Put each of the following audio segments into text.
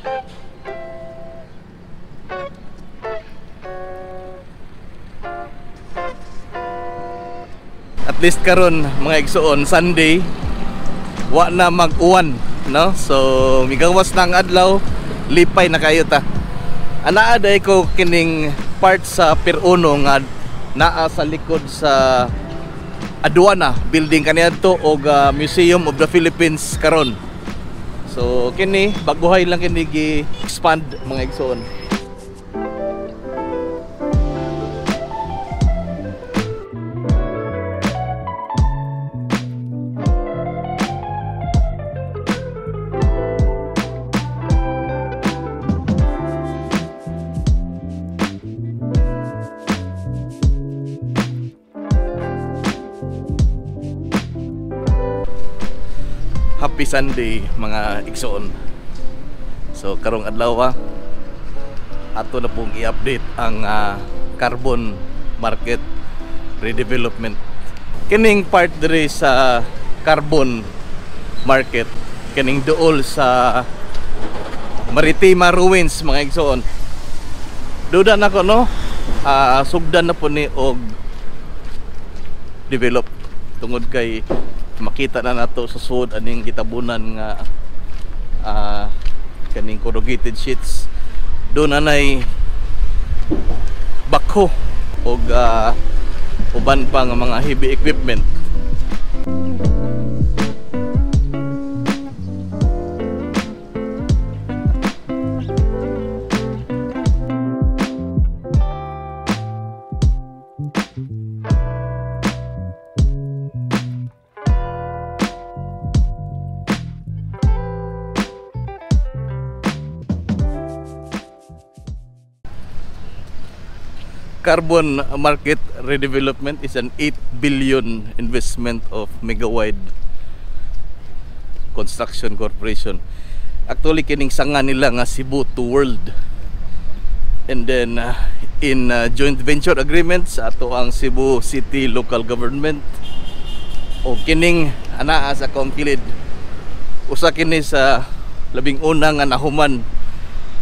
At least karon, mga igsuon, Sunday, wa na mag-uwan, no? So migawas na ang adlaw, lipay na kayo ta. Anaa day ko kining part sa Pier 1 nga naa sa likod sa Aduana building kaniadto og Museum of the Philippines karon. So kini baguhay lang kini gi-expand, mga igsuon. Happy Sunday, mga igsoon. So karong adlaw, ato na pong i-update ang Carbon Market redevelopment. Kining part diri sa Carbon Market, kining duol sa Maritima Ruins, mga igsoon. Duda nako, no, sugdan na po ni og develop tungod kay makita na nato sa sud aning gitabunan nga kaning corrugated sheets. Doon anay backhoe og uban pa nga mga heavy equipment. Carbon Market redevelopment is an 8 billion investment of Megawide Construction Corporation. Actually, kining sanga nila nga Cebu to World. And then in joint venture agreements ato ang Cebu City Local Government o kining anaa sa akong kilid. Usa kini sa labing una nga nahuman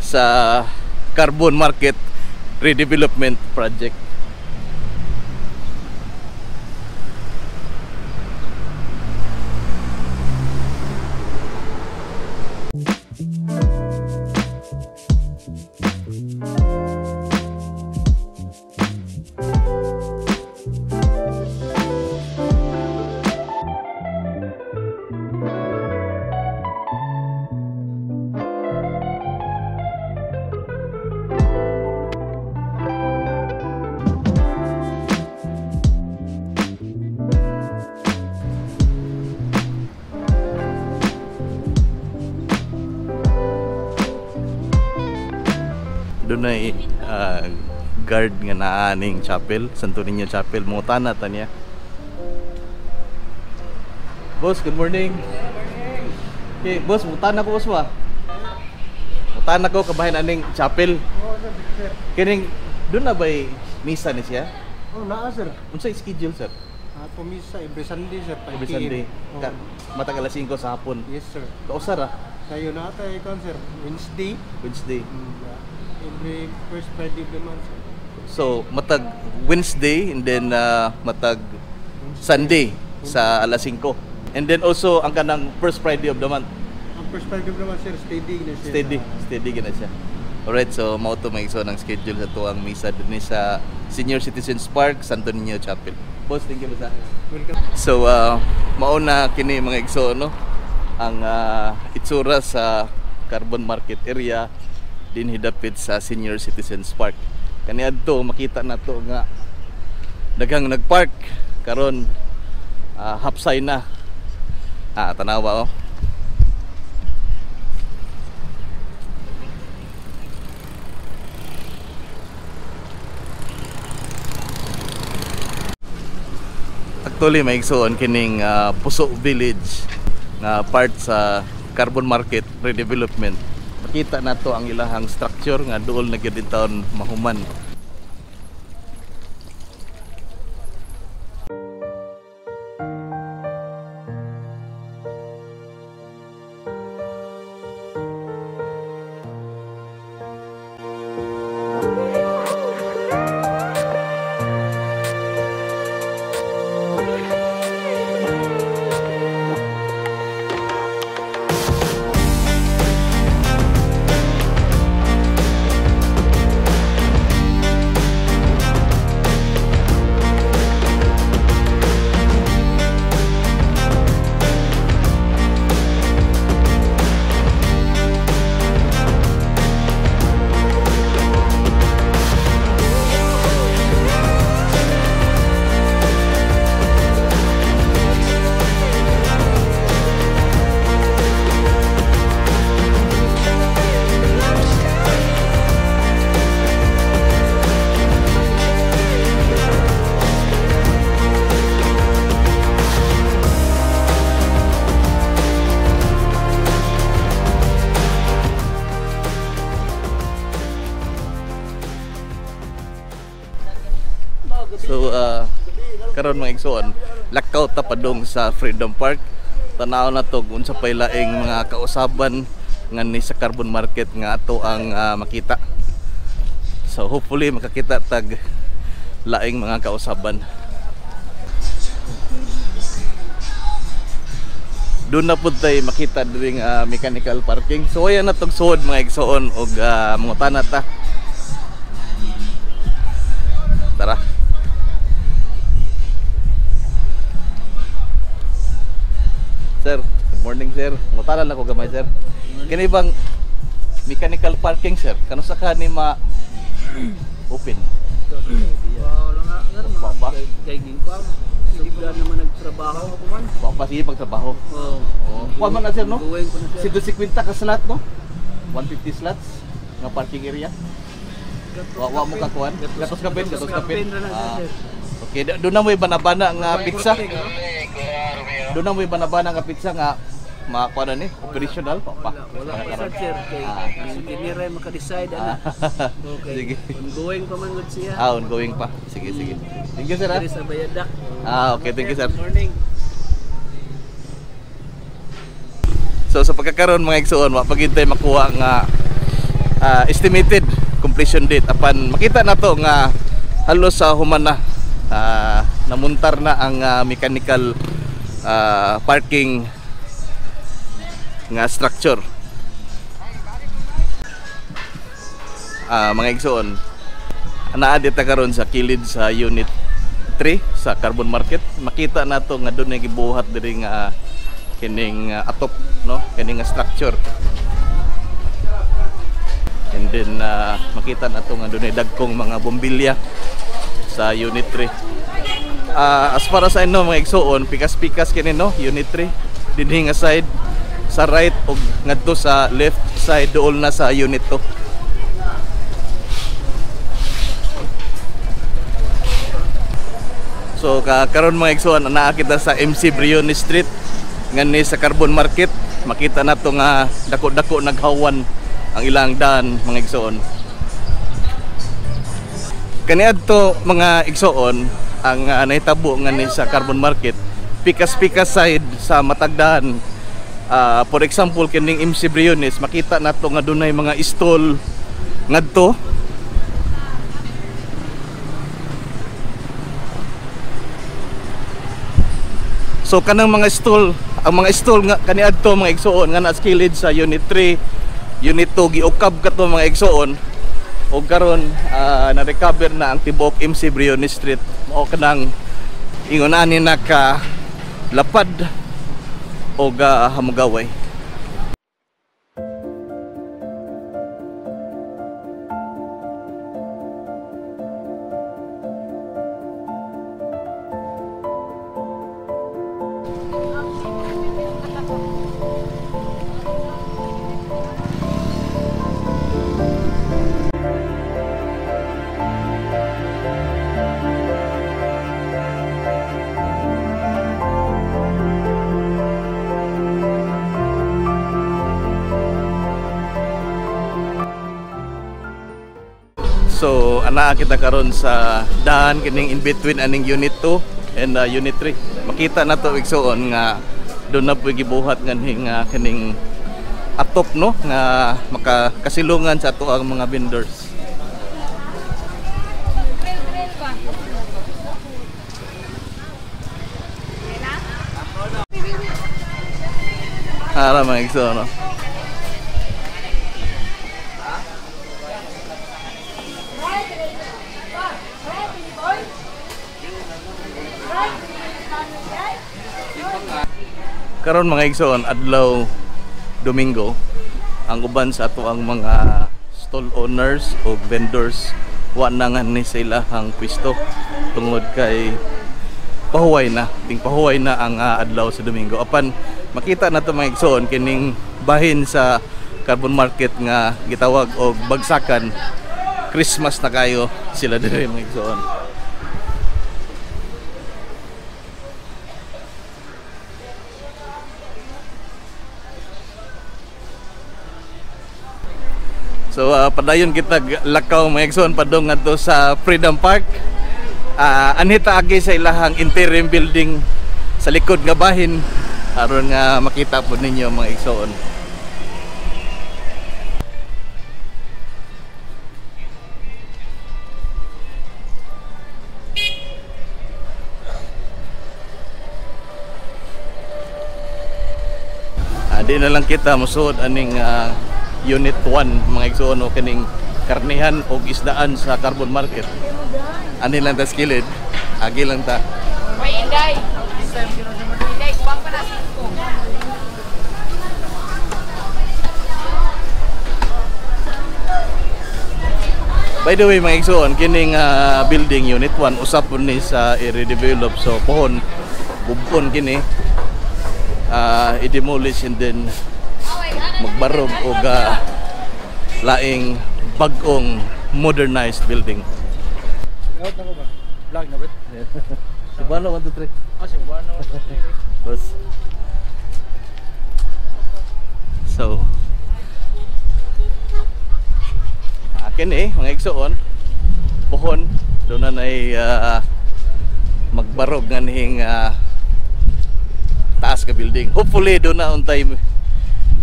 sa Carbon Market redevelopment project. Dunay guard nga naaning chapel, Santo Niño Chapel, mutana ta niya. Boss, good morning. Okay, boss, mutana ko, boss ba? Mutana ko kabahin aning chapel. Kining doon na ba'y misa ni siya? Oh, naa, sir. Unsa schedule, sir? Ato misa every Sunday, sir. 5 Every PM. Sunday. Oh. Matag alas 5 sa hapon. Yes, sir. Kausa ra? Sayo na tayo kon, sir. Wednesday. Wednesday. Every first Friday of the month, sir. So, matag Wednesday and then matag Sunday sa alas 5. And then also ang kanang first Friday of the month. Ang first Friday of the month, sir, steady na siya. Steady, steady gina siya. Alright, so mao to may igsoon ang schedule sa tuang misa dinhi sa Senior Citizens Park, Santo Niño Chapel. Boss, thank you, boss. Welcome. So, mao na kini, mga igsoon, no, ang itsura sa Carbon Market area dinhi dapit sa Senior Citizens Park. Kaniadto makita nato nga daghang nagpark karon, hapsay na. Tanawa oh. Actually, may igsoon, kining Puso Village nga part sa Carbon Market redevelopment. Makita nato ang ilahang structure nga duol na gyud taon mahuman. Karon mga igsoon, lakaw ta padung sa Freedom Park. Tanaw na to kung unsa pay laing mga kausaban nga ni sa Carbon Market nga ato ang makita. So hopefully makakita tag laing mga kausaban. Doon na pud tay makita diri nga mechanical parking. So ayan na tog suod mga igsoon og mangutana ta. Tara. Sir, good morning sir. Mangutana lang ko gamay sir. Kini bang mechanical parking sir? Kano sa ka ni ma open? Wala nga sir, Wa ba? Kay gingkwam. Sobra naman nagtrabaho ako man. Wa pa sige pagtrabaho. Oo. Oh. Kuha man na sir no? Going ko na sir. 150 ka slot no? 150 slots nga parking area. Wa mo kakuan. Gatos kapin, gatos kapin. Kapin ra na Ah, sir. okay, doon na mo'y banabana nga pizza. Doon na mo'y banabana nga pizza nga makuha na ni operational pa pa. Wala pa sir sir kay ang engineer ay maka-decide ana. Okay. Sige. Ongoing pa man gud siya. Ah, ongoing pa. Sige, sige. Thank you sir. Diri sa Bayadak. Ah, okay, thank you sir. Good morning. So sa pagkakaroon mga igsoon, wa pagid tay makuha nga estimated completion date apan makita na to nga halos sa human na namuntar na ang mechanical parking nga structure. Mga igsoon, naa dita karon sa kilid sa unit 3 sa Carbon Market. Makita nato nga dunay gibuhat diri nga kining atop no, kining nga structure. And then makita nato nga dunay dagkong mga bombilya sa unit 3. As far as I know mga igsoon, pikas-pikas kini no, unit 3 dinhi nga side sa right ug ngadto sa left side dool na sa unit 2. So karon mga igsoon, naa kita sa MC Briones Street ngani sa Carbon Market. Makita nato nga dako-dako naghawan ang ilang daan mga igsoon. Kaniadto mga igsoon ang nahitabo ngani sa Carbon Market, pikas-pikas side sa matagdaan. For example kining MC Briones, makita nato nga dunay mga stall ngadto. So kanang mga stall, ang mga stall nga kaniadto mga igsoon nga naa kilid sa unit 3, unit 2 giukab kato mga igsoon. Og karon na-recover na ang tibuok MC Briones Street. Mao kanang ingon ani naka lapad og hamugaway. So ana kita karon sa daan kining in between aning unit 2 and unit 3. Makita na to igsoon nga doon na po gibuhat nganhi nga kining atop no nga makakasilungan sa ato ang mga vendors. Ara mga igsoon no. Karon mga igsoon, adlaw Domingo, ang uban sa ato ang mga stall owners o vendors wa na nga ni sa ilahang pwesto tungod kay pahuway na, ting pahuway na ang adlaw sa Domingo. Apan makita na to mga igsoon kining bahin sa Carbon Market nga gitawag og bagsakan. Christmas na kayo sila diri mga igsoon. So padayon kita lakaw mga igsoon padung ngadto sa Freedom Park. Anhi ta agi sa ilahang interim building sa likod nga bahin aron nga makita po ninyo mga igsoon. Di na lang kita musuod aning Unit 1 mga igsoon o kining karnihan og isdaan sa Carbon Market. Ani lang ta sa kilid, agi lang ta. Inday. Inday, kuwang pa na singko. By the way mga igsoon, kining building Unit 1 usap po ni sa i-redevelop, so pohon bubon kini. I-demolish and then magbarog og laing bag-ong modernized building. Out na ko ba? Vlog na ba? Cebuano 1 2 3. Ah, Cebuano 1 2 3. Bas. So akin mga igsoon, pohon doon na nay magbarog nga nihing taas ka building. Hopefully doon na untay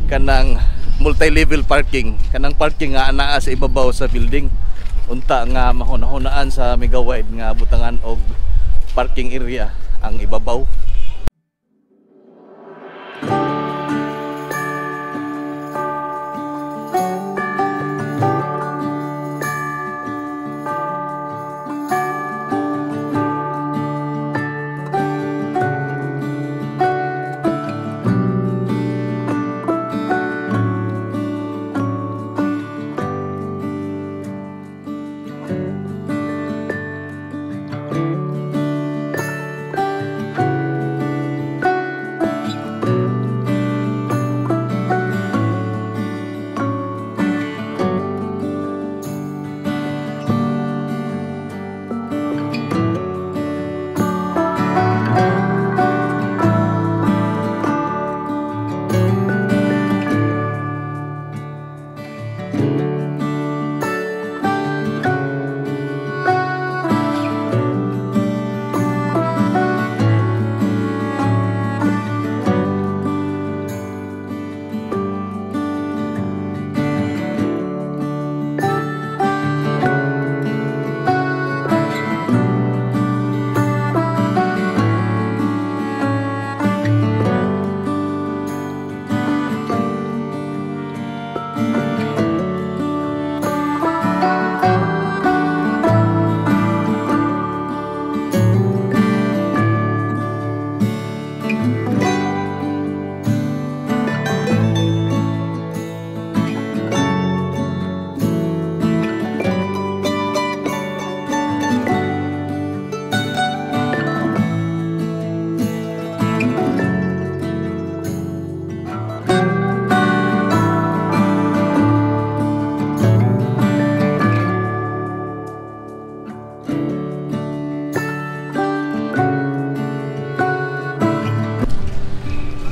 kanang multi-level parking, kanang parking nga anaa sa ibabaw sa building, unta nga mahunahunaan sa Megawide nga butangan og parking area ang ibabaw.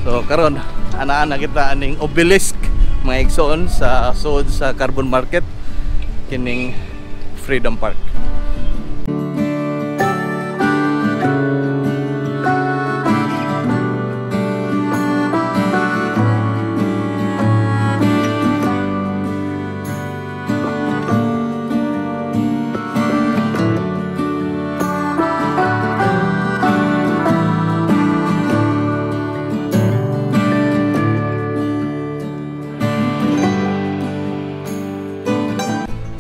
So karon ana-ana kita aning obelisk mga igsoon sa suod sa Carbon Market kining Freedom Park.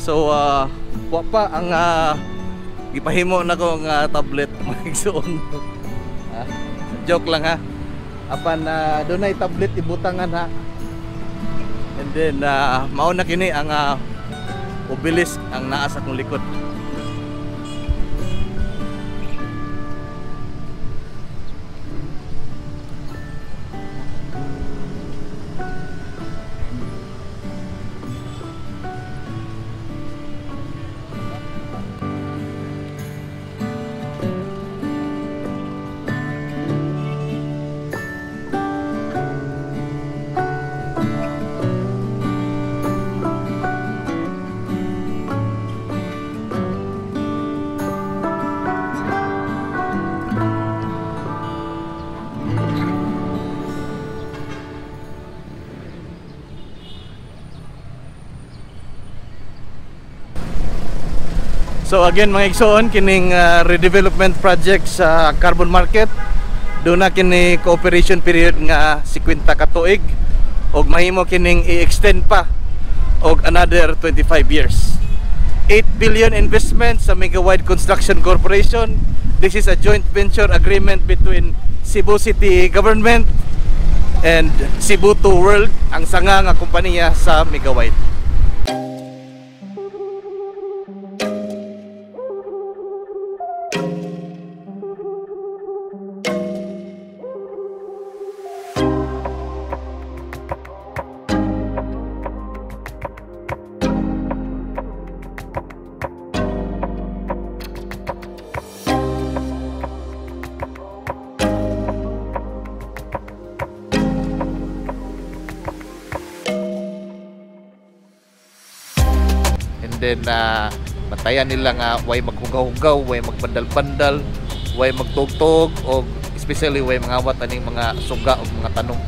So wa pa ang gipahimo na ko nga tablet mga igsoon. Joke lang ha. Apan dunay tablet ibutangan ha. And then mao na kini ang obelisk ang naa sa akong likod. So again, mga igsoon, kining redevelopment project sa Carbon Market, duna kini cooperation period nga 50 ka tuig og mahimo kining i-extend pa og another 25 years. 8 billion investment sa Megawide Construction Corporation. This is a joint venture agreement between Cebu City Government and Cebu 2 World, ang sanga nga kompanya sa Megawide. And then bantayan nila nga way maghugaw-hugaw, way magbandal-bandal, way magtugtog, o especially way mangawat aning mga suga o mga tanong.